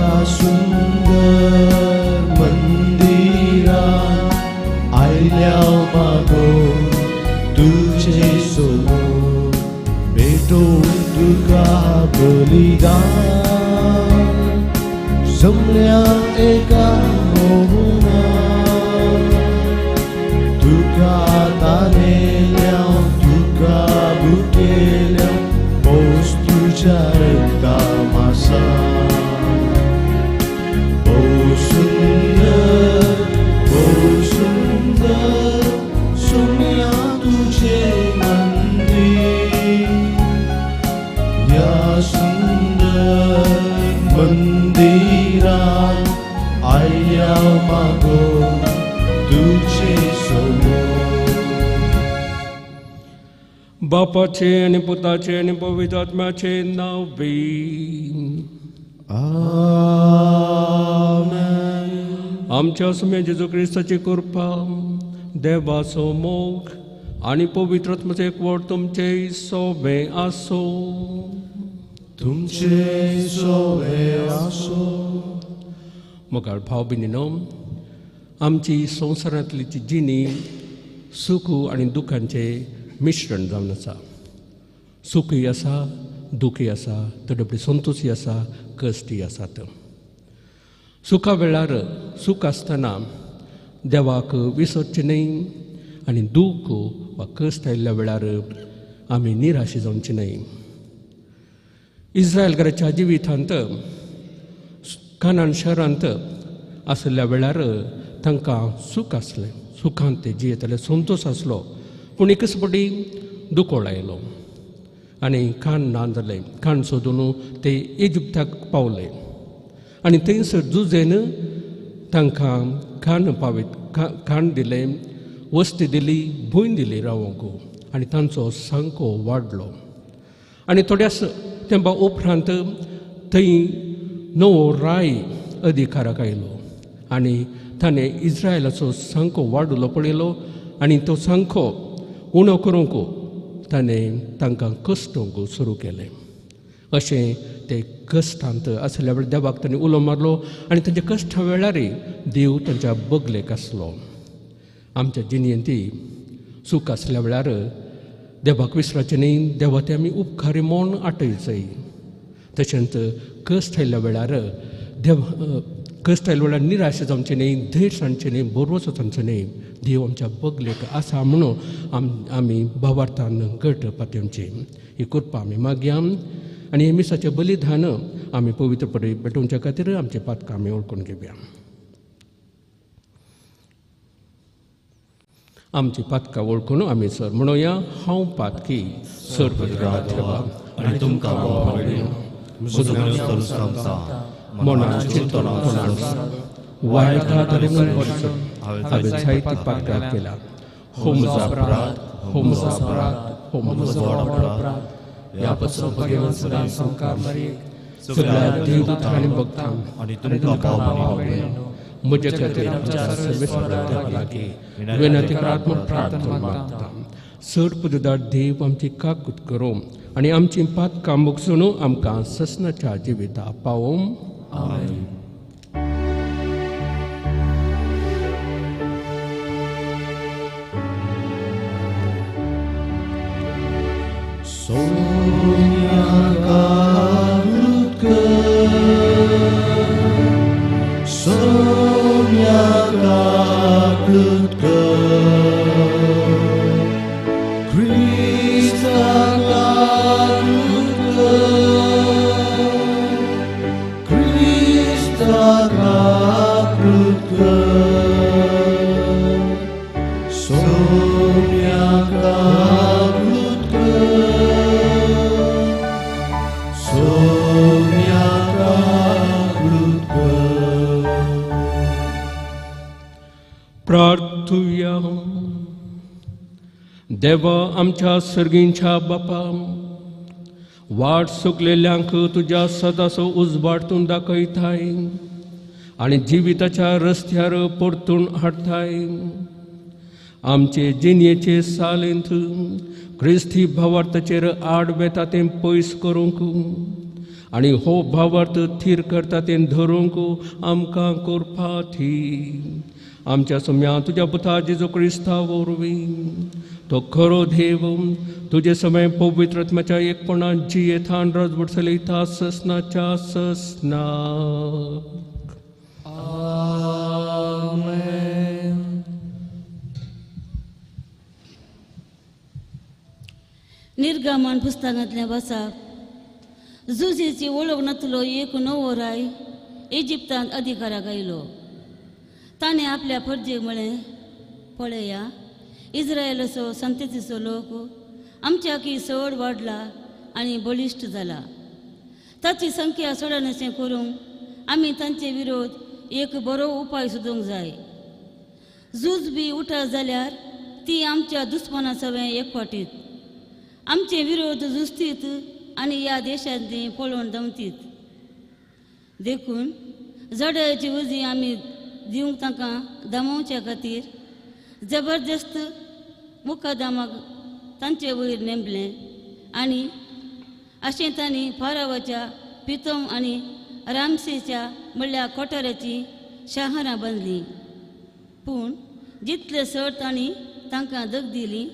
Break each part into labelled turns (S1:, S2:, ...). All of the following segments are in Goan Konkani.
S1: ह्या सुंदर मंदिरात आयल्या मागो तुझे समोर भेटोवन तुका बलिदान जमल्या एका मोहुना तुका तानेल्या तुका भुकेल्या पोस तुझ्या रक्ता मासा. भोव सुंदर, भोव सुंदर सोम्या तुझे मंदिर. ह्या सुंदर मंदिरात आयल्या मागो तुझे समोर.
S2: बापाचे आनी पुताचे आनी पवित्र आत्म्याचे नांव बी.
S1: आमेन.
S2: आमच्या सुम्या जेजू क्रिस्ताची कृपा, देवाचो मोग आनी पवित्र आत्म्याचो एकवट तुमचे सोबें आसूं.
S1: तुमचे सोवे आसो.
S2: मुखार भाव भयणीनो, आमची संवसारांतली जी जिणी सुख आनी दुखांचें मिश्रण जावन आसा. सुखूय आसा, दुखूय आसा, थोडे संतोषूय आसा, कश्टूय आसात. सुखा वेळार सूख आसतना देवाक विसरचें न्हय आनी दूख वा कश्ट आयिल्ल्या वेळार आमी निराशी जावचे न्हय. इस्रायल घराच्या जिवितांत कानान शहरांत आशिल्ल्या वेळार तांकां सूख आसलें, सुखांत ते जियेताले, संतोश आसलो. पूण एकच फावटी दुकोळ आयलो आनी खाण ना जालें. खाण सोदून ते इजिप्ताक पावले आनी थंयसर जुजेन तांकां खाण पावयत खाण दिलें, वस्ती दिली, भूंय दिली रावंक आनी तांचो सांको वाडलो. आनी थोड्याच तेंपा उपरांत थंय नवो राय अधिकाराक आयलो आनी ताणें इस्रायलाचो सांको वाडलो पळयलो आनी तो सांको उणो करूंक ताणें तांकां कश्टोवंक सुरू केलें. अशें ते कश्टांत आसल्या वेळार देवाक ताणें उलो मारलो आनी तांच्या कश्टा वेळार देव तांच्या बगलेक आसलो. आमच्या जिणेंत सूख आसल्या वेळार देवाक विसराचें न्हय, देवा ते आमी उपकारी म्हूण आठयचय. तशेंच कश्ट आयिल्ल्या वेळार देव कश्ट आयिल्ल्या वेळार निराश जावचें न्हय, धैर्य सांडचें न्हय, भरवंसो जावचो न्हय. देव आमच्या बगलेक आसा म्हणून आमी भावार्थान घट पातयेवचें. ही कृपा आमी मागया आनी हे मिसाचें बलिदान आमी पवित्र परी पेटोवच्या खातीर आमचें पातकां आमी वळखून घेवया. आमची पातकां वळखून आमी सर म्हणोया, हांव पातकी सर्व देवा
S3: आनी तुमकां
S2: वायटा तरेन हांवें जायती पातकां केल्या. हो म्हजो अपराध, हो म्हजो अपराध, हो म्हजो अपराध. ह्या पासून सगळ्या देवदूत आनी भक्तांक
S3: आनी तुमकां
S2: म्हजे खातीर आमच्या सर्वेस्परा देवा लागीं विनंती आत्म प्रार्थना मागता. चड पुजदार देव आमची काकूत करूं आनी आमची पातकां मुगसून आमकां ससनाच्या जिविता पावोवं.
S3: आमेन.
S1: सोम्या काकूत कर, सोम्या काकूत कर, क्रिस्ता काकूत कर, क्रिस्ता काकूत कर, सोम्या काकूत कर, सोम्या काकूत कर.
S2: प्रार्थुया. देवा आमच्या सर्गींच्या बापा, वाट सुकलेल्यांक तुज्या सदाचो उजवाड तूं दाखयताय आनी जिविताच्या रस्त्यार परतून हाडटाय. आमचे जिणेचे सालेंत क्रिस्ती भावार्थाचेर आड वेता तें पयस करूंक आनी हो भावार्थ थीर करता तें धरूंक आमकां करपा थी आमच्या सम्या तुज्या पुता जेजू क्रिस्ता वरवीं तो खरो देव तुजे समय पवित्र आत्म्याच्या एकपणान जियेतान राजवट चलयता ससनाच्या ससना.
S1: आमेन.
S4: निर्गमन पुस्तकांतलें वाचप. जुजेची वळख नातलो एक नवो राय इजिप्तांत अधिकाराक आयलो. ताणें आपल्या फर्जेक म्हळें, पळया इस्रायलाचो संततीचो लोक आमच्याकी चड वाडला आनी बळिश्ट जाला. ताची संख्या चडनशें करूंक आमी तांचे विरोध एक बरो उपाय सोदूंक जाय. झूज बी उठत जाल्यार ती आमच्या दुस्माना सवें एकवटीत आमचे विरोध झुजतीत आनी ह्या देशांतली पळोवन दमतीत. देखून जड्याची उजी आमी दिवंक तांकां दमोवच्या खातीर जबरदस्त मुकादमाक तांचे वयर नेमलें आनी अशें तांणी फारावाच्या पितम आनी रामसेच्या म्हणल्यार कोठाराची शहरां बांदलीं. पूण जितले चड तांणी तांकां दग दिली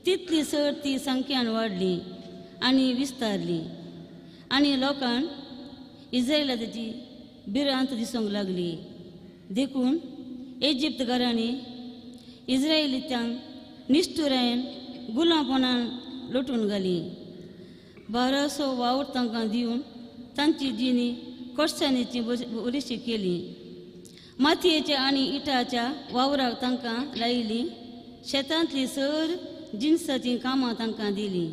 S4: तितली चड ती संख्यान वाडली आनी विस्तारली आनी लोकांक इस्रायलाची भिरांत दिसूंक लागली. देखून इजिप्त घरांनी इस्रायलींक निश्ठुरायेन गुलामपणान लोटून घाली. बारासो वावर तांकां दिवन तांची जिणी कोटसाणेची बरीशी केली. मातयेच्या आनी इटाच्या वावराक तांकां लायली. शेतांतली सर जिनसाचीं कामां तांकां दिलीं.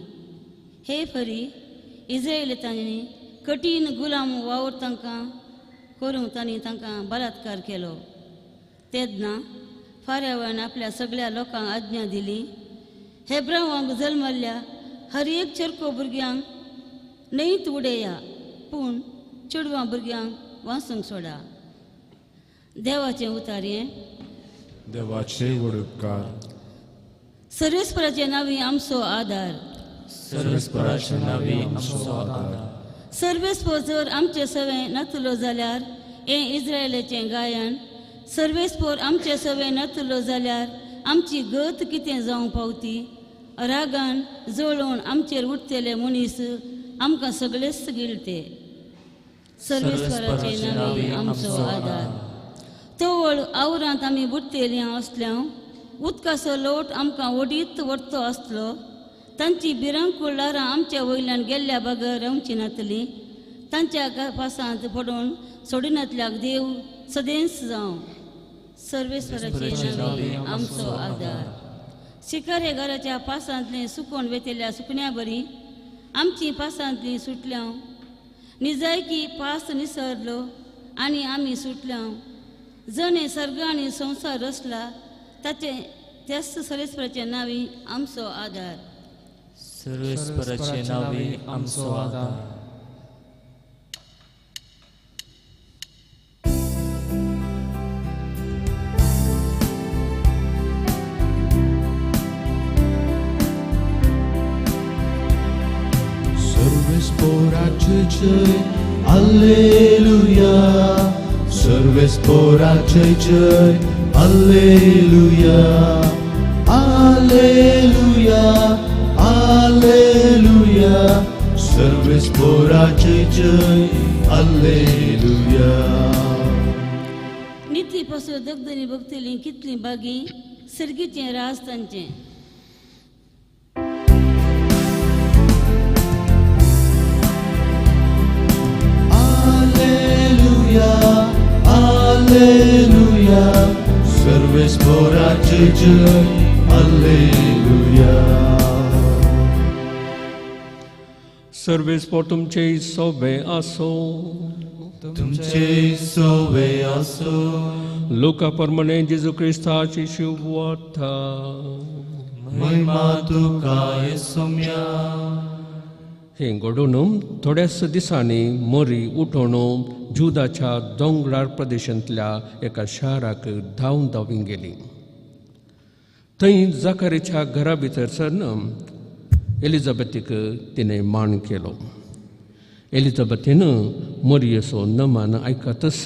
S4: हे फरी इस्रायलितांनी कठीण गुलाम वावर तांकां करूंक तांणी तांकां बलात्कार केलो. तेन्ना फारावान आपल्या सगळ्या लोकांक आज्ञा दिली, हेब्रावांक जल्मल्ल्या हर एक चेरको भुरग्यांक न्हंयत उडया, पूण चेडवां भुरग्यांक वाचूंक सोडा. देवाचें उतारयें.
S5: देवाचे उपकार.
S4: सर्वेस्पराचे नांवी आमचो आदार.
S3: सर्वेस्पराचे नांवी आमचो आदार.
S4: सर्वेस्पर जर आमचे सवें नातलो जाल्यार हें इस्रायलाचें गायन. सर्वेस्पर आमचे सवें नातलो जाल्यार आमची गत कितें जावंक पावती. रागान जळोवन आमचेर उठतले मनीस आमकां सगळेच गिळते. सर्वेस्पराचे नांवी आमचो आदार. तवळ आवरांत आमी बुडतेली आसल्या उदकाचो लोट आमकां ओडीत व्हरतो आसलो. तांची भिरांकूळ ल्हारां आमच्या वयल्यान गेल्ल्या बगर रावची नातली. तांच्या पासांत पडून सोडिनातल्याक देव सदेंच जावं. सर्वेस्पराचे नांवी आमचो आदार. शिकारे घराच्या पासांतलें सुकोवन वेतल्या सुकण्या बरी आमची पासांतली सुटल्या. निजायकी पास निसरलो आनी आमी सुटल्या. जणे सर्ग आनी संवसार रचला ताचे त्याच सर्वेस्पराचे नांवी आमचो आदार.
S3: सर्वेस्पराचे नांवी आमचो आदार.
S1: सर्वेस्पराचे जय alleluia. सर्वेस्पराचे जय alleluia. Alleluia alleluia. सर्वेस्पराचे जय alleluia.
S4: निती पासून दगदनी बघतली कितली बागी सर्गीचें राज तांचें.
S1: Alleluia, alleluia, सर्वेस्पराचे जय alleluia.
S2: सर्वेस्पर तुमचे सोबे आसो.
S1: तुमचे सोबे आसो.
S2: लोका प्रमाणे जेजू क्रिस्ताची शुभवार्ता.
S1: महिमा तुका येसुम्या.
S2: हें घडोवन थोड्याच दिसांनी मोरी उठोवन जुदाच्या दोंगरार प्रदेशांतल्या एका शाराक धांवन धांवी गेली. थंय जाकारीच्या घरा भितर सरन एलिझाबेथीक तिणें मान केलो. एलिजाबेथीन मरियेचो नमान आयकतच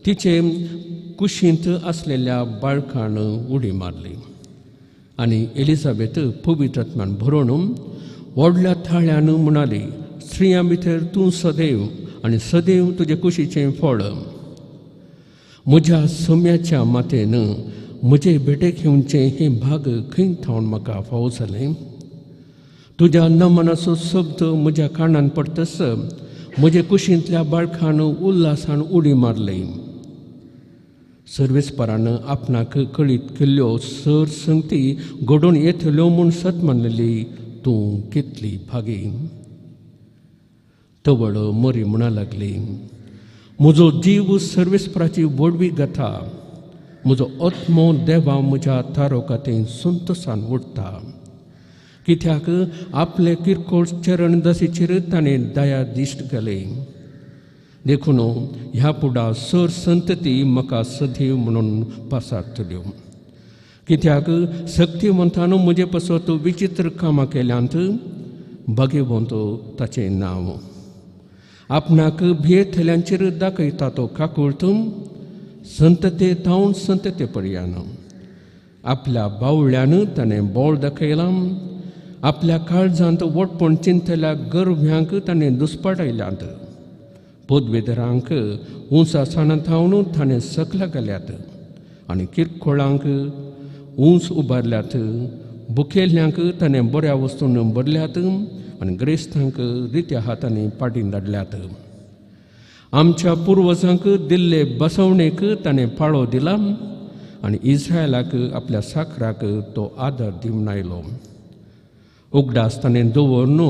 S2: तिचे कुशींत आसलेल्या बाळकान उडी मारली आनी एलिजाबेथ पवित्र आत्म्यान भरून व्हडल्या थाळ्यान म्हणाली, स्त्रियां भितर तूं सदैव आनी सदैव तुजे कुशीचें फळ. म्हज्या सोम्याच्या मातेन म्हजे भेटेक येवचें हें भाग खंय थावन म्हाका फावो जालें? तुज्या नमनाचो शब्द म्हज्या कानान पडटस म्हजे कुशींतल्या बाळकान उल्हासान उडी मारली. सर्वेस्परान आपणाक कळीत केल्ल्यो सर संगती घडोवन येतल्यो म्हूण सत मानलेली तूं कितली भागी. तवळ मरी म्हणा लागली, म्हजो जीव सर्वेस्पराची व्हडवी गाथा, म्हजो आत्मो देवा म्हज्या तारोकातें संतोसान उडटा. कित्याक आपले किरकोळ चरण दसीचेर ताणें दया दिश्ट घाली. देखून ह्या पुडा सर संतती म्हाका सदैव म्हणून पासारतल्यो. कित्याक शक्तिवंतान म्हजे पासत विचित्र कामां केल्यांत, भाग्यवंत ताचें नांव. आपणाक भियेतल्यांचेर दाखयता तो काकुळट संतते थावन संतते पर्यान. आपल्या बावळ्यान ताणें बोळ दाखयलां, आपल्या काळजांत वटपण चिंतल्या गर्भ्यांक ताणें दुस्पाटायल्यांत. पदवेदरांक उंचा साणां थावन ताणें सकला घाल्यात आनी किरकोळांक उंच उबारल्यात. बुकेल्ल्यांक ताणें बऱ्या वस्तून भरल्यात आनी ग्रेस्तांक रित्या हातांनी पाटीन धाडल्यात. आमच्या पुर्वजांक दिल्ले बसवणेक ताणें पाळो दिला आनी इस्रायलाक आपल्या साखराक तो आदार दिवन आयलो. उगडास ताणें दवरून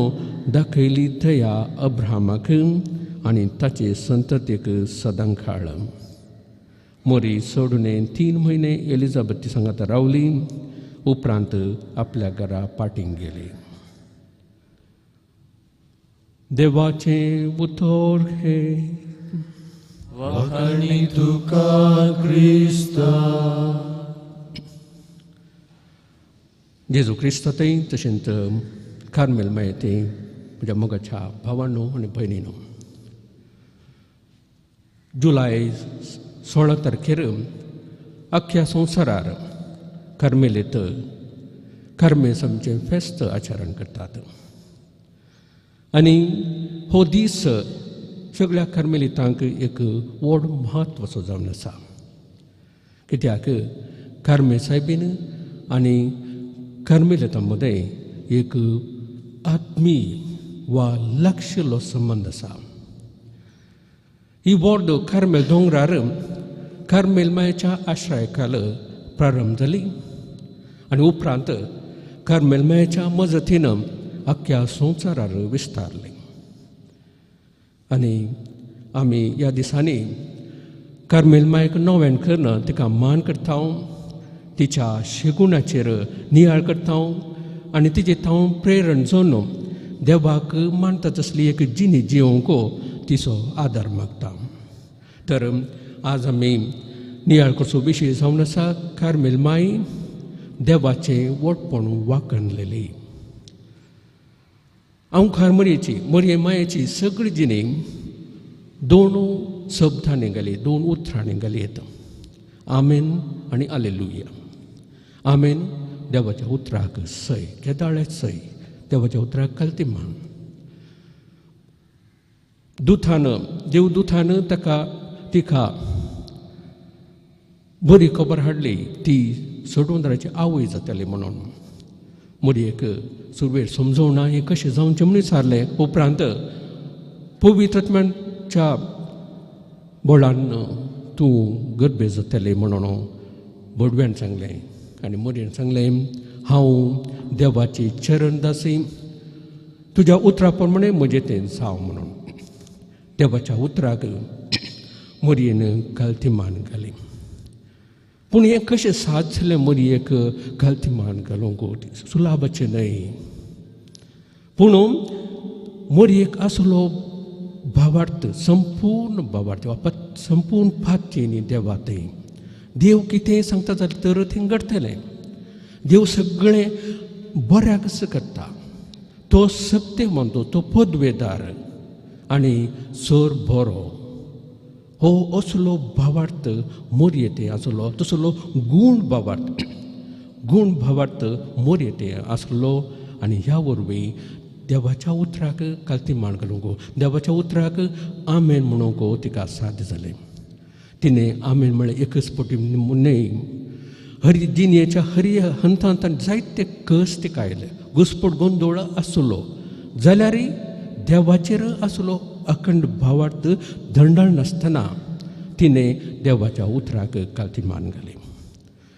S2: दाखयली दया अब्राहमाक आनी ताचे संततीक सदांकाळ. मोरी सोडून 3 म्हयने एलिजाबेथी सांगात रावली, उपरांत आपल्या घरा पाटींग गेली. देवाचें उतर हें.
S1: वाखाणी तुका क्रिस्ता.
S2: जेजू क्रिस्त थंय तशेंच कार्मेल मायेते म्हज्या मोगाच्या भावांनो आनी भयणीनो, जुलय 16 तारखेर अख्ख्या संवसारार कार्मेलीत कार्मेसांचें फेस्त आचरण करतात आनी हो दीस सगळ्या कार्मेलितांक एक व्हड म्हत्वाचो जावन आसा. कित्याक कार्मेल सायबीन आनी कार्मेलितां मदें एक आत्मीय वा लागशिल्लो संबंद आसा. ही वॉर्द कार्मेल दोंगरार कार्मेल मायेच्या आश्रयाखाल प्रारंभ जाली आनी उपरांत कार्मेल मायेच्या मजतीन अख्ख्या संवसारार विस्तारली. आनी आमी ह्या दिसांनी कार्मेल मायक नव्यान करून तिका मान करता, तिच्या शेगुणाचेर नियाळ करता आनी तिजे थावन प्रेरण जावन देवाक मानता तसली एक जिणी जिवंक तिचो आदार मागता. तर आज आमी नियाळ करचो विशय जावन आसा कार्मेल माई देवाचें वटपण वाखणलेली. हांव मरयेची मरये मायेची सगळी जिणी 2 शब्दांनी घाली, 2 उतरांनी घाली येता, आमेन आनी आलेलुया. आमेन देवाच्या उतराक सय, केदाळे सय, देवाच्या उतराक घालती मान. दुथान देवदुथान ताका तिका बरी खबर हाडली, ती सोडवंदराची आवय जाताली म्हणून. मरयेक सुरवेर समजोवना हें कशें जावचें म्हणून विचारलें. उपरांत पवित्र आत्म्याच्या बळान तूं गर्भे जातलें म्हणून भोडव्यान सांगलें आनी मरयेन सांगलें, हांव देवाची चरणदासी, तुज्या उतरा प्रमाणें म्हजें तें जावं म्हणून. देवाच्या उतराक मरयेन घालती मान घाली. पूण हें कशें साद जालें मरयेक घालती मान घालूंक सुलाभाचें न्हय. पूण मरयेक आसलो भावार्थ, संपूर्ण भावार्थ वा संपूर्ण फाती देवा थंय. देव कितें सांगता जाल्यार तर थंय घडटलें. देव सगळें बऱ्याकच करता, तो सत्यवंत, तो पदवेदार आनी सर बरो. हो असलो भावार्थ मोरयेते आसलो, तसलो गूण भावार्थ, गूण भावार्थ मोरयेते आसलो. आनी ह्या वरवीं देवाच्या उतराक कालती मान घालूंक, देवाच्या उतराक आमेन म्हणूंक तिका साध्य जालें. तिणें आमेन म्हळें एकच पटी न्हय, हरी जिणेच्या हरी हंतांत जायते कस तिका आयले, घुसपट गोंदोळ आसलो जाल्यारय देवाचेर आसलो अखंड भावार्थ दंडाळ नासतना तिणें देवाच्या उतराक कालती मान घाली.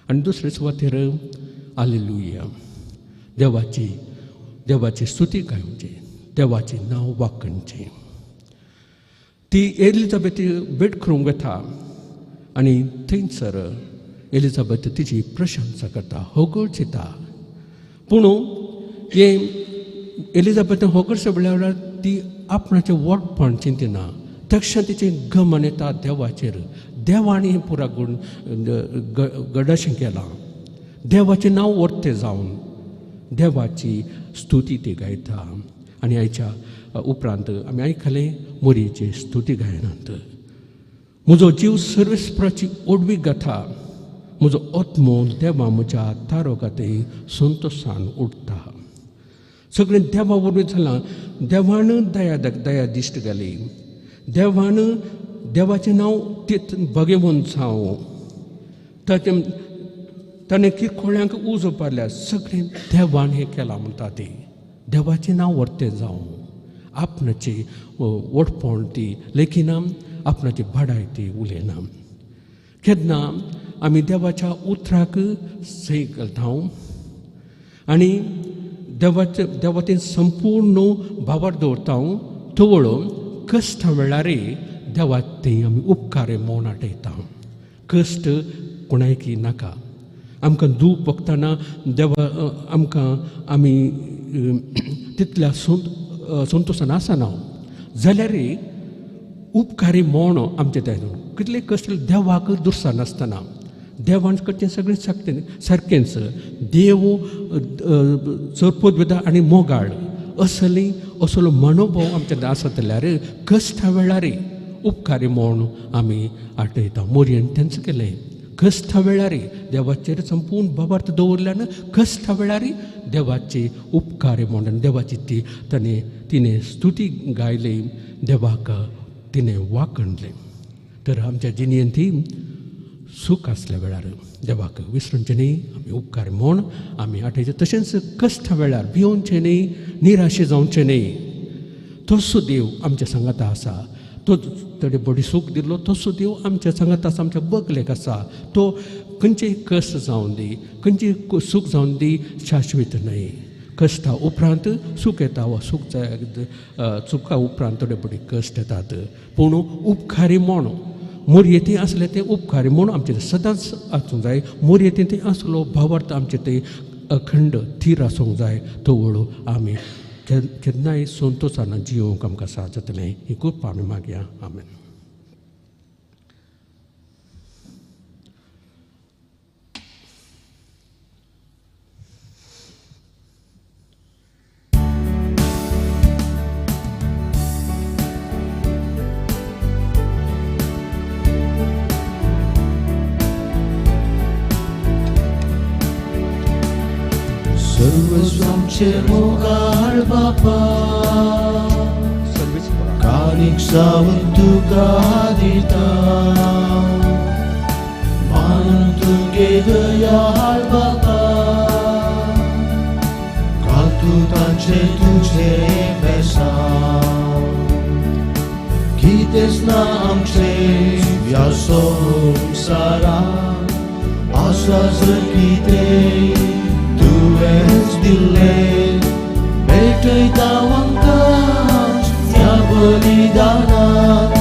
S2: आनी दुसरे सुवातेर हालेलुया, देवाची देवाची स्तुती गावची, देवाचें नांव वाखणचें. ती एलिझाबेथ भेट करूंक वता आनी थंयसर एलिझाबेथ तिची प्रशंसा करता, होगळचिता. पूण हे एलिझाबेथ होगळचे वेळार ती आपणाचें वटपण चिंतिना, तक्षण तिचें गमन येता देवाचेर. देवान हें पुरा गुण गडशें केलां, देवाचें नांव वर्तें जावन देवाची स्तुती ती गायता. आनी आयच्या उपरांत आमी आयकलें मोरयेची स्तुती गायनांत, म्हजो जीव सर्वेस्पराची ओडवी गाथा, म्हजो आत्मो देवा म्हज्या तारो गाते संतोशान उठता. सगळें देवा वरवीं जालां, देवान दया दया दिश्ट घाली, देवान देवाचें नांव तीत भगेवन जावं, ताचें ताणें किरकोळ्यांक उजो पारल्या, सगळें देवान हें केलां म्हणटा ती. देवाचें नांव वर्तें जावं, आपणाची वटपण ती लेखिना, आपणाची बडाय ती उलयना. केन्ना आमी देवाच्या उतराक सही घालता आनी देवाचे देवाचे संपूर्ण भावार दवरता, तवळ कश्ट वेळार देवाचे आमी उपकार म्हूण आटयता. कश्ट कोणायकी नाका, आमकां दूख भोगतना देवा आमकां आमी तितल्या संतोशान आसना जाल्यार उपकारी म्हूण आमचें तें कितले कश्ट देवाक दुरसा नासतना देवान करचें सगळें सारकेंच. देव सरपोत आनी मोगाळ असली असलो मनोभाव आमच्या आसत जाल्यार कश्टा वेळार उपकारी म्हूण आमी आटयता. मोरयेन तेंच केलें, कश्टा वेळार देवाचेर संपूर्ण भावार्थ दवरल्यान कश्टा वेळार देवाची उपकारी म्हूण देवाची ती ताणें तिणें स्तुती गायली, देवाक तिणें वाखणलें. तर आमच्या जिणेंत ती सूख आसल्या वेळार देवाक विसरूचें न्ही, आमी उपकार म्हूण आमी आठयचें. तशेंच कश्टा वेळार भियोवचें न्ही, निराशे जावचें न्ही. तसो देव आमच्या सांगाता आसा, तो थोडे बडी सूख दिल्लो तसो देव आमच्या सांगाता आसा, आमच्या बगलेक आसा. तो खंयचेय कश्ट जावन दी, खंयचेय सूख जावन दी, शाश्वत न्हय. कश्टा उपरांत सूख येता वा सूख सुखा उपरांत थोडे बडी कश्ट येतात, पूण उपकारी म्हूण मोरयेती आसले ते उपकारी म्हूण आमचें सदांच आसूंक जाय. मोरयेती ते आसलो भावार्थ आमचें ते अखंड थीर आसूंक जाय. तो वळू आमी केन्नाय संतोशान जियोवंक आमकां साथ जातलें. ही कृपा आमी मागया. आमेन.
S1: सर्वस्वामचे मोगाळ बापा, कानीक सावन तुका दिता, मानून तुगे दयाळ बापा, घालतू तांचे तुजे बेसांव, कितेंच ना आमचें ह्या संवसारांत, आसा जर कितें तुवेंच दिल्लें, भेटयता आमकां ह्या बलिदानाक,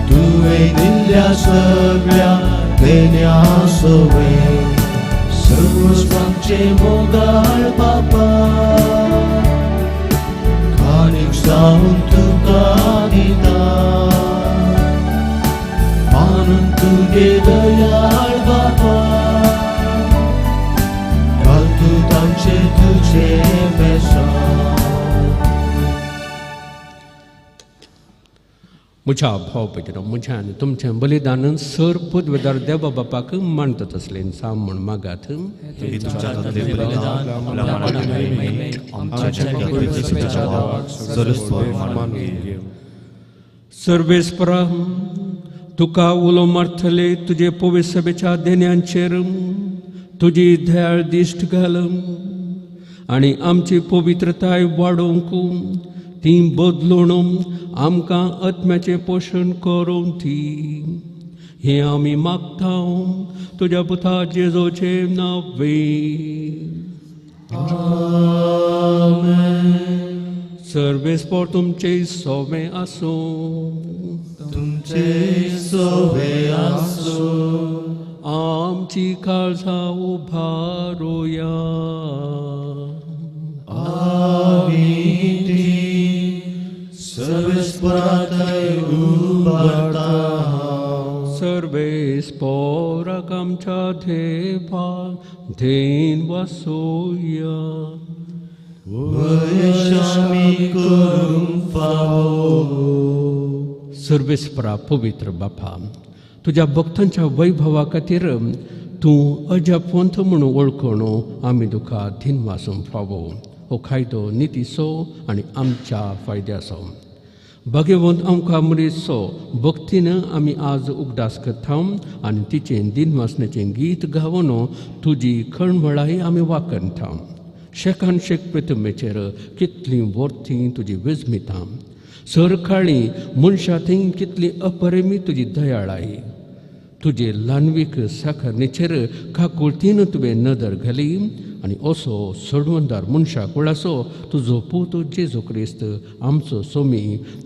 S1: तुवें दिल्ल्या सगळ्या देण्या सवें. सर्वस्वामचें मोगाळ बापा, कानीक सावन तुका दिता, मानून तुगे दयाळ बापा, तांचे तुजे बेसांव.
S2: म्हज्या भाव भयणींनो, म्हज्या आनी तुमचें बलिदान सर पदवेदार देवा बापाक मानतात असलें साम म्हूण मागात. सर्वेस्परा, तुका उलो मारतले तुजे पवित्र सभेच्या देण्यांचेर तुजी दयाळ दिश्ट घाल आनी आमची पवित्रताय वाडोवंक ती बदलून आमकां आत्म्याचें पोशण करूंक दी. हें आमी मागता तुज्या पुता जेजूचें नांवे. सर्वेस्पोर तुमचे सोवे आसूं.
S1: तुमचे सोवे आसूं.
S2: आमची काळजां उबारुया.
S1: आमी ती सर्वेस्पराथंय उबारता.
S2: सर्वेस्पोराक आमच्या देवा then वासोया. सर्वेस्परा पवित्र बापा, तुज्या भक्तांच्या वैभवा खातीर तूं अजापवंत म्हणून वळखून आमी तुका दिनवासूंक फावो. हो कायदो नितीचो आनी आमच्या फायद्याचो. भाग्यवंत आमकां मरीचो भक्तीन आमी आज उगडास करता आनी तिचें दिनवासण्याचें गीत गावन तुजी खणमळाय आमी वाखणता. शेकान शेक प्रतिमेचेर कितलीं वर्तीं तुजी विजमितां, सरकाळी मनशां थंय कितली अपरिमीत तुजी दयाळाय. तुजे ल्हानवीक साखरणेचेर काकुळतीन तुवें नदर घाली आनी असो सोडवणदार मनशा कुळाचो तुजो पूत जेजू क्रिस्त आमचो सोमी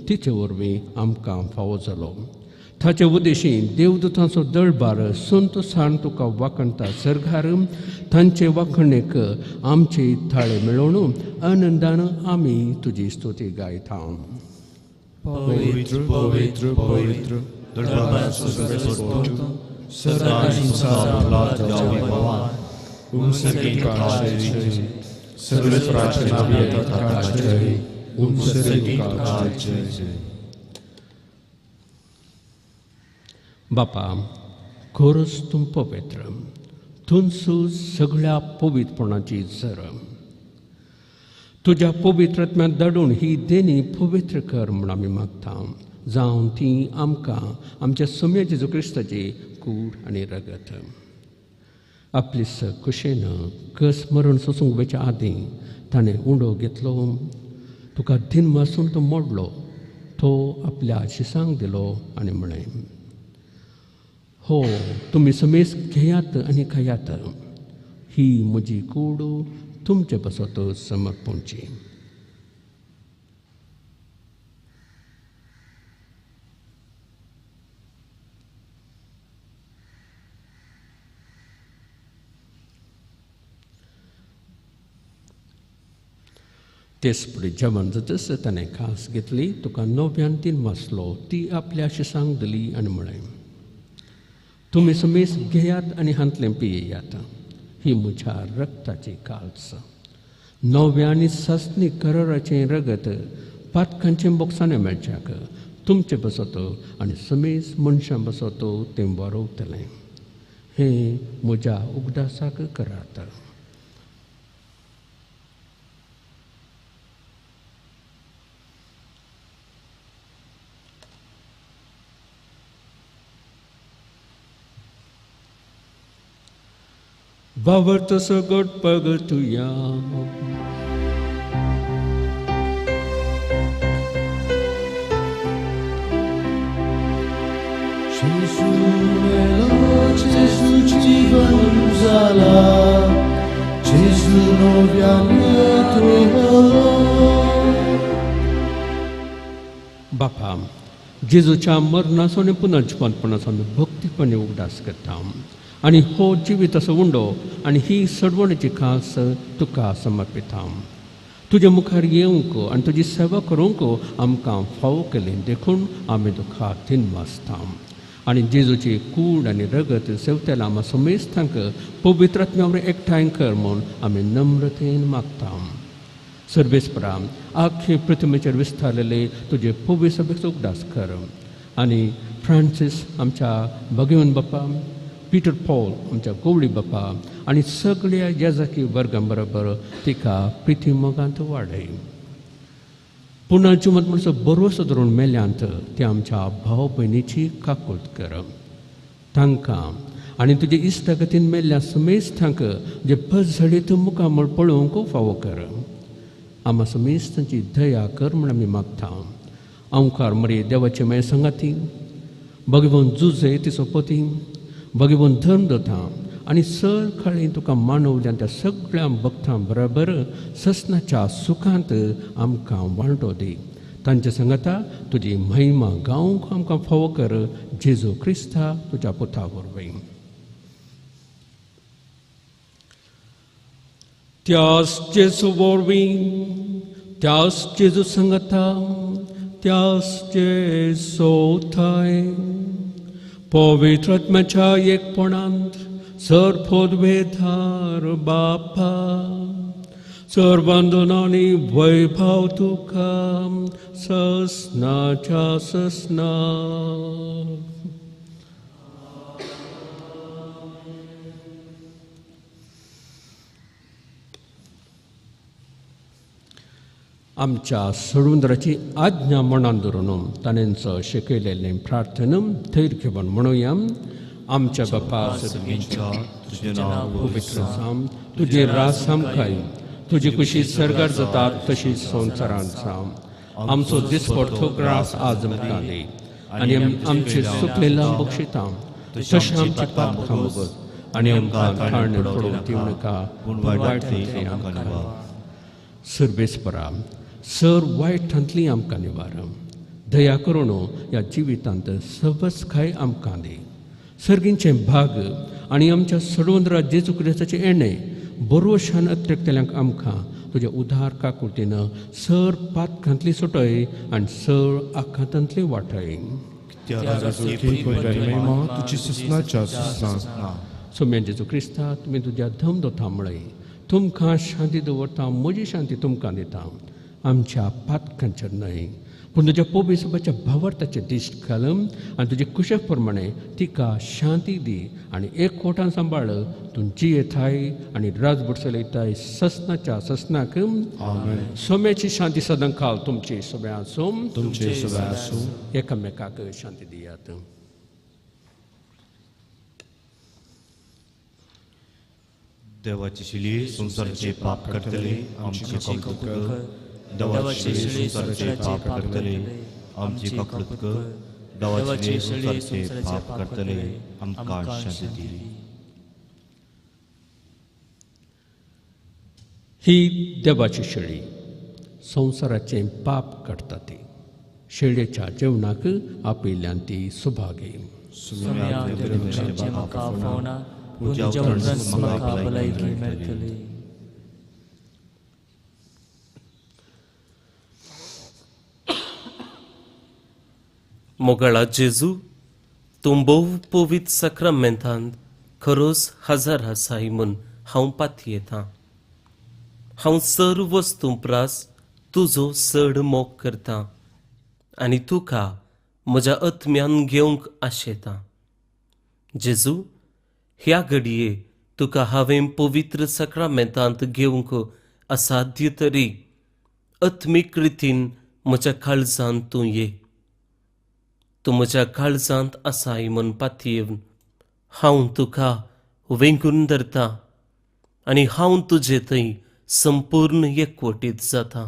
S2: तिचे वरवीं आमकां फावो जालो. ताचे उद्देशी देवदूतांचो दळबार संत सान तुका वाखणता सरघार तांचे वाखणेक आमचे थाळे मेळोवन आनंदान आमी तुजी स्तुती गायता.
S5: पवित्र पवित्र पवित्र दळबाराचो सर्वेस्पोर तूं, सदां
S2: बापा, खरोच तूं पवित्र, तुमचो सगळ्या पवित्रपणाची जर. तुज्या पवित्रत्म्यात धाडून ही देणी पवित्र कर म्हूण आमी मागता, जावन ती आमकां आमच्या सोम्या जेजू क्रिस्ताची कूड आनी रगत. आपली स कुशेन कस मरण सोसूंक वयच्या आदीं ताणें उंडो घेतलो, तुका दिनवासून तो मोडलो, तो आपल्या शिसांक दिलो आनी म्हळें, हो तुमी समेस घेयात आनी खायात, ही म्हजी कूड तुमचे पासत समर्पणची. तेच फुडें जेवण जातच ताणें कास घेतली, तुका नव्यान तीन वाचलो, ती आपल्या शिसांक दिली आनी म्हळें, तुमी समेस घेयात आनी हांतलें पियेयात, ही म्हज्या रक्ताची काल्स, नव्या आनी सासणी कराराचें रगत पातकांचें बोक्साणें मेळच्याक तुमचे बसत आनी समेस मनशां बसत तें बरोवतलें. हें म्हज्या उगडासाक करात. बाबर सगट पगतुया.
S1: जेजू मेलो, जेजू जीवन जाला, जेजू नव्यान येतलो.
S2: बापा, जेजूच्या मरणाचो आनी पुनर्जिवंतपणाचो आमी भक्तीपणे उगडास करता आनी हो जिवीत असो उंडो आनी ही सडवणेची खास तुका समर्पिता. तुजे मुखार येवंक आनी तुजी सेवा करूंक आमकां फावो केली देखून आमी तुका दिनवासता. आनी जेजूची कूड आनी रगत सेवतेला आमा समेस्तांक पवित्र आत्म्या वरवीं एकठांय कर म्हूण आमी नम्रतेन मागता. सर्वेस्परा, आख्खे प्रतिमेचेर विस्तारलेले तुजे पवित्र सभेचो उगडास कर. आनी फ्रांसीस आमच्या भगवंत बाप्पा, पिटर पॉल आमच्या गोवळी बाप्पा आनी सगळ्या जेजाकी वर्गां बरोबर तिका प्रिती मोगांत वाडय. पुनः जिवंत म्हणसो बरोसो धरून मेल्यांत ते आमच्या भाव भयणीची काकूत कर. तांकां आनी तुजे इश्टागतीन मेल्ल्या समेस्तांक जे पजळीत मुखामळ पळोवंक फावो कर. आमा समेस्तांची दया कर म्हण आमी मागता. अंकार मरे देवाचे माय संगाती, भगवंत जुजे तिचो पती, भगवंत धर्म दता आनी सर काळी तुका मानवल्यान त्या सगळ्या भक्तां बरोबर ससनाच्या सुखांत आमकां वांटो दी. तांच्या सांगाता तुजी महिमा गावंक आमकां फावो कर. जेजू क्रिस्ता तुज्या पुता वरवीं. त्यास जेजू वरवीं, त्यास जेजू सांगाता, त्यास जेजू थाय पवित्र आत्म्याच्या एकपणांत सर पदवेधार बापा सर्वंदन आनी वैभव तुका ससनाच्या ससना. आमच्या सळुंद्राची आज्ञा मनान धरून ताणेंचो शिकयलेलें प्रार्थना थैर घेवन म्हणुया. आमच्या बापा
S5: तुजें नांव
S2: पवित्र जावं, तुजें राज आमकां येवं, तुजी कुशी सर्गार जाता तशी संवसारांत जावं. आमचो दिसपडतो ग्रास आज आमकां दी आनी आमचे सुकलेला बक्षिता तशें आमचे पापकां भोगत आनी आमकां ताण पडूंक दिवं नाका,
S5: पूण
S2: वायट
S5: वायटांतली आमकां निवार.
S2: सर्वेस्परा सर वायटांतली आमकां निवार. दया करून ह्या जिवितांत सवसकाय आमकां दी. सर्गींचें भाग आनी आमच्या सडवंदरा जेजू क्रिस्ताचें येणें बरोशान अत्रेकतल्यांक आमकां तुज्या उदार काकुळतीन सर पातकांतली सुटय आनी सर आखातांतली वाटय.
S1: तुजी ससनाच्या ससना.
S2: सोम्या जेजू क्रिस्ता तुमी तुज्या धम दोता म्हळय तुमकां शांती दवरता, म्हजी शांती तुमकां दिता. आमच्या पातकांचेर न्हय पूण तुज्या पोबेसबाच्या भावार्थाचेर दिश्ट घाल आनी तुजे कुशे प्रमाणे तिका शांती दी आनी एक कोटान सांबाळ. तूं जियेताय आनी राजभट चलयताय ससनाच्या ससनाक. सोम्याची शांती सदां काल तुमची सगळ्या आसूं,
S1: तुमचे सगळें आसूं.
S2: एकामेकाक शांती दियात.
S5: देवाची शिली संवसाराचे पाप करतले आमची काकूत कर. देवाची शिली संवसाराचे पाप करतले आमची काकूत कर. देवाची शिली संवसाराचे पाप करतले आमकां शांती दी.
S2: ही देवाची शेळी संवसाराचें पाप काडटा. ती शेळयेच्या जेवणाक आपयल्ल्यान ती सुभागी.
S6: मोगाळा जेजू, तूं भोव पवित्र साक्रामेंतांत खरोच हजार आसाय म्हूण हांव पातयेतां. हांव सर वस्तूं प्रास तुजो चड मोग करतां आनी तुका म्हज्या आत्म्यान घेवंक आशेतां. जेजू, ह्या घडये तुका हांवें पवित्र साक्रामेंतांत घेवंक असाध्य तरी आत्मीक रितीन म्हज्या काळजांत तूं ये. तूं म्हज्या काळजांत आसाय म्हूण पातयेवन हांव तुका वेंगून धरता आनी हांव तुजे थंय संपूर्ण एकवटीत जाता.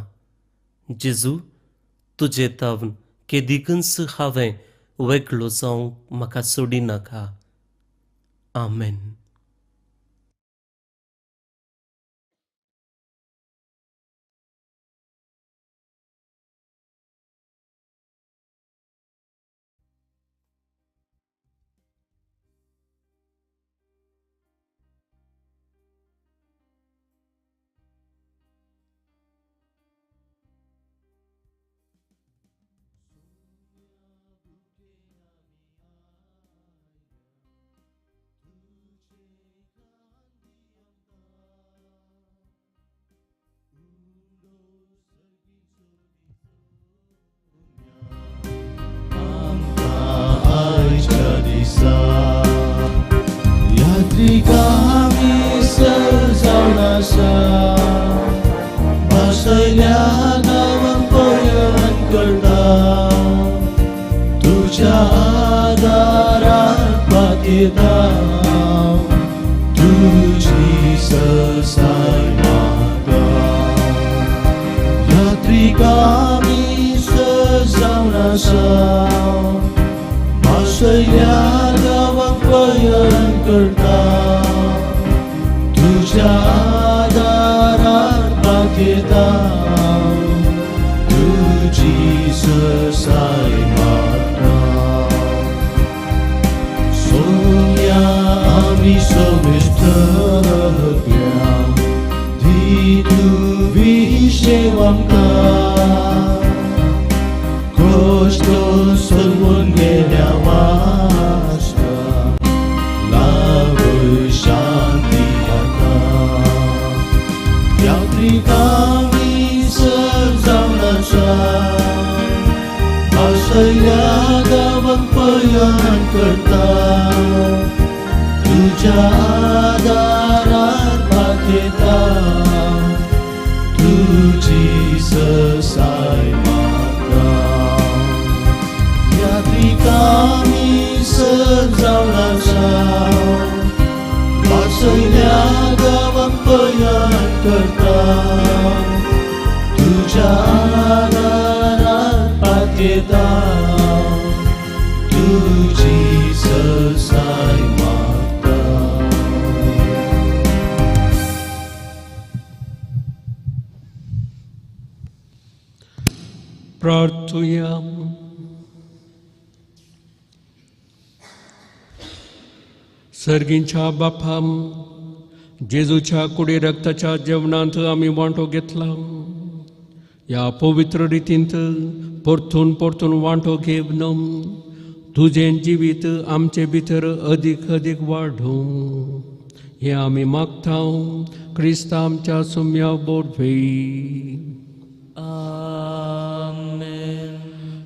S6: जेजू, तुजे तावन केदिकूच हांवें वेगळो जावंक म्हाका सोडिनाका. आमेन.
S7: आसा भासयल्या गांवांक पयण करता तुज्या आदाराक पातयेता तुजी ससाय मागता यात्रीक आमी जावन आसा भासयल्या गांवांक पयण करता तुज्या आदाराक पातयेता तुजी ससाय मागता सोम्या आमी समेस्तल्या दी तूं विशेव आमकां कश्ट सोडून गेल्या वास्ता लागय शांती आतां यात्रीक आमी जावन आसा भासयल्या गांवांक पयण करता तुज्या आदाराक पातयेता तुजी ससाय मागता यात्रीक आमी जावन आसा भासयल्या गांवांक पयण करता तुज्या आदाराक पातयेता तुजी ससाय मागता.
S2: प्रार्थुया. सर्गींच्या बापाम जेजूच्या कुडी रक्ताच्या जेवणांत आमी वांटो घेतला. ह्या पवित्र रितींत परतून परतून वांटो घेवन तुजें जिवीत आमचे भितर अदीक अदीक वाडूं हें आमी मागता क्रिस्ता आमच्या सुम्या बोरवी.
S3: आमेन.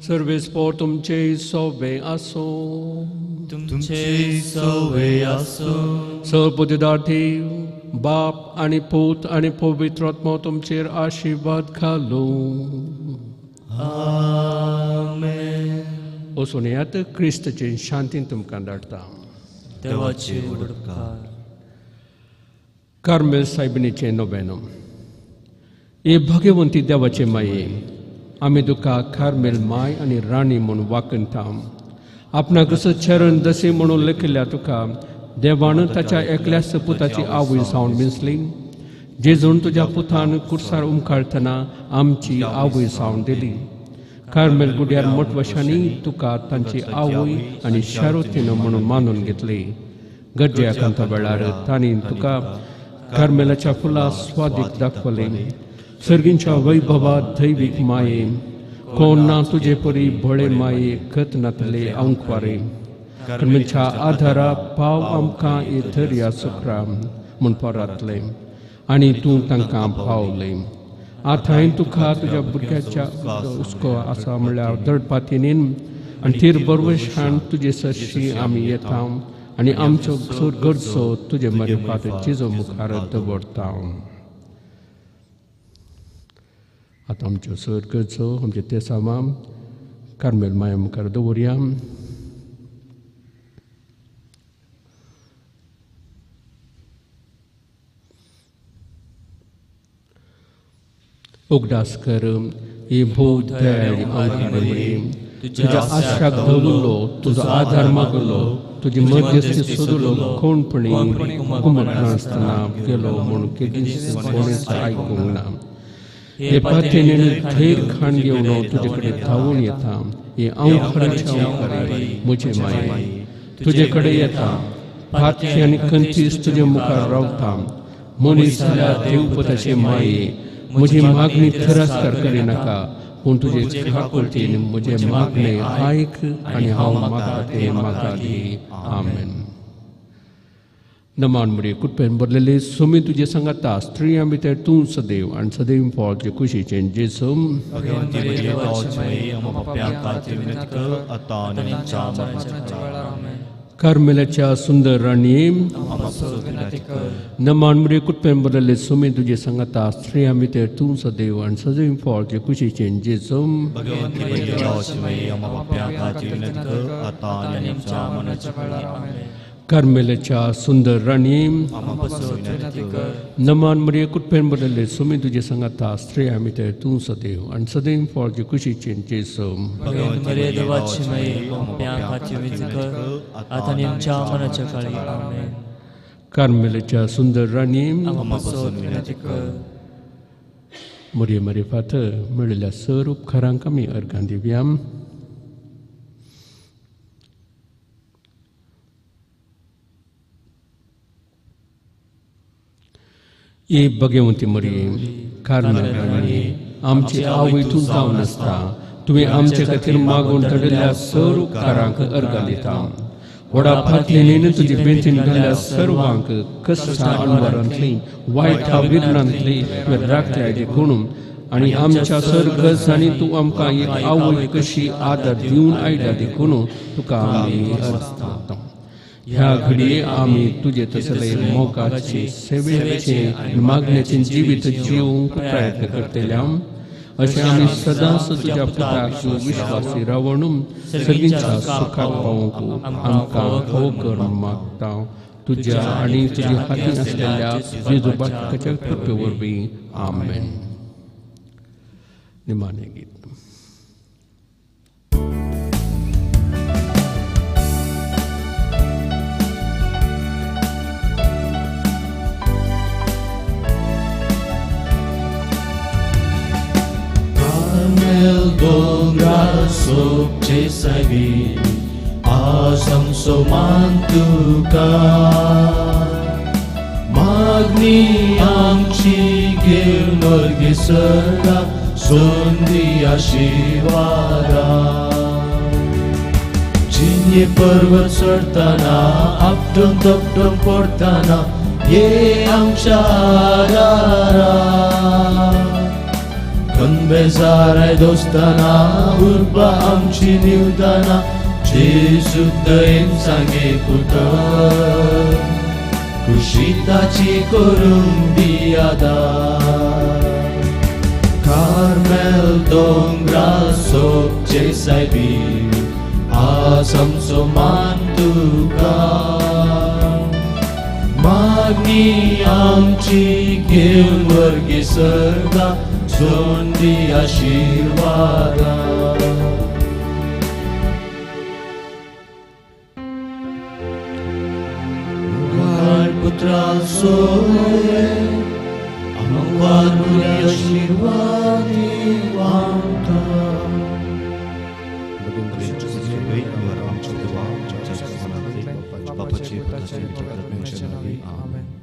S2: सर्वेस्पोर तुमचे सोबे आसूं.
S3: तुमचे सोवे आसूं.
S2: सर्वबुद्धिदार्थी बाप आनी पूत आनी पवित्र आत्मो तुमचेर आशिर्वाद घालूं.
S3: आमेन.
S2: वचून येयात, क्रिस्ताचे शांतीन तुमकां धाडटा.
S3: देवाचे उपकार.
S2: कार्मेल सायबिणीचें नोवेन. हे भगवंती देवाचे माये, आमी तुका कार्मेल माय आनी राणी म्हूण वाकणता. आपणाक चरण दसे म्हणून लेखिल्ल्या तुका देवान ताच्या एकल्याच पुताची आवय जावन विंचली. जेजून तुज्या पुतान कुर्सार उमकाळतना आमची आवय जावन दिली. कार्मेल गुड्यार मोटवशांनी तुका तांची आवय आनी शारोतीन म्हणून मानून घेतली. गरजे आकांता वेळार तांणी तुका कार्मेलाच्या फुलां स्वादीक दाखवले. सर्गींच्या वैभवा दैवीक माये, कोण ना तुजे परी भोळे माये खत नातले अंकवारे. कार्मेलच्या आधारा पाव आमकां हे दर्या सुक्रा म्हूण परातले आनी तूं तांकां पावले. आतां हांवें तुका तुज्या भुरग्याच्या हुस्को आसा म्हणल्यार दडपातीनीन आनी थीर बरवशान तुजे सरशी आमी येता आनी आमचो गरजो तुजे मरिफात जेजू मुखार दवरता. आतां आमच्यो सर गरजो आमचे तेसांवां कार्मेल माया मुखार दवरया. उगडास कर ही भोव दयाळी तुज्या आशाक धरलो, तुजो आधार मागलो, तुजी मध्यस्थी सोदलो, कोणपणी कुमक नासतना गेलो म्हूण केदींच कोणेच आयकूंक ना. हे पातेन थैर खाण घेवन तुजे कडेन धांवून येता. हे अंवखराचे अंवखरे म्हजे माये तुजे कडेन येता. पातकी आनी कंतीस तुजे मुखार रावता. मनीस जाल्यार देवपताचे माये म्हजी मागणी तिरस्कार करिनाका, पूण तुजे काकुळटीन म्हजें मागणें आयक आनी हांव मागता तें म्हाका दी. आमेन. नमान मुरे कुटपेन भरलेले सुमी तुजे सांगाता, स्त्रियां भितर तूं सदैव आनी सदैव फळ तुजे कुशीचें जेजू. कार्मेलाच्या सुंदर राणी नमान मुरे कुटपेन बरले सुमे तुजे सांगता स्त्रिया भितर तूं सदैव आनी सदैव फळ जे कुशीचें जेजू. कार्मेलाच्या सुंदर राणी नमान मरिये कुटपेन बरले सुमे तुजे सांगता स्त्रिया भितर तूं सदैव आनी सदैव फळ जे कुशीचें जेजू. कार्मेलाच्या सुंदर राणी मरिये मारिफात मेळिल्ल्या सर उपकारांक आमी अर्घां दिवया. ए भगवंती मरिये कार्मेल राणी आमची आवय तूं जावन आसता तुवें आमचे खातीर मागून धाडिल्ल्या सर उपकारांक अर्घां दिता. व्हडा फाटल्यान तुजी बेंतीन घाल्ल्या सर्वांक कश्टां अणभवांतली वायट विघ्नांतली तुवें राखल्या देखून आनी आमच्या सर गरजांनी तूं आमकां एक आवय कशी आदार दिवन आयल्या देखून तुका आमी अर्पता. ह्या घडये आमी तुजे तसले मोगाचे सेवेचे आनी मागण्याचे जिवीत जिवंक प्रयत्न करतल्या अशें आमी सदांच तुज्या पुताक विश्वासी रावण सगळींच्या सुखाक पावोवंक आमकां हो कर मागता तुज्या आनी तुज्या हातीन आसलेल्या जेजू बाटकाच्या कृपे वरवीं. आमेन. निमाणें गीत.
S7: Dongra सोपचे सायबी आज आमचो मान तुका मागणी आमची घेवन वर्गे सरला सोंदी आशिर्वादा. जिन्ये पर्वत चडताना आपटून तपटून पडताना ये आमच्या आदारा. बेजाराय दोस्ताना उर्बा आमची निवताना जेजू दयेन सांगे पुतर कुशिताची करूंक दी आदार. कार्मेल दोंगरा सोपचे सायबी आज आमचो मान तुका मागणी आमची घेवन वर्गे सरगा सोंदी आशिर्वादा. मुखार पुत्रा सोये आमकां बरी आशिर्वादी वांटा.
S5: आमेन.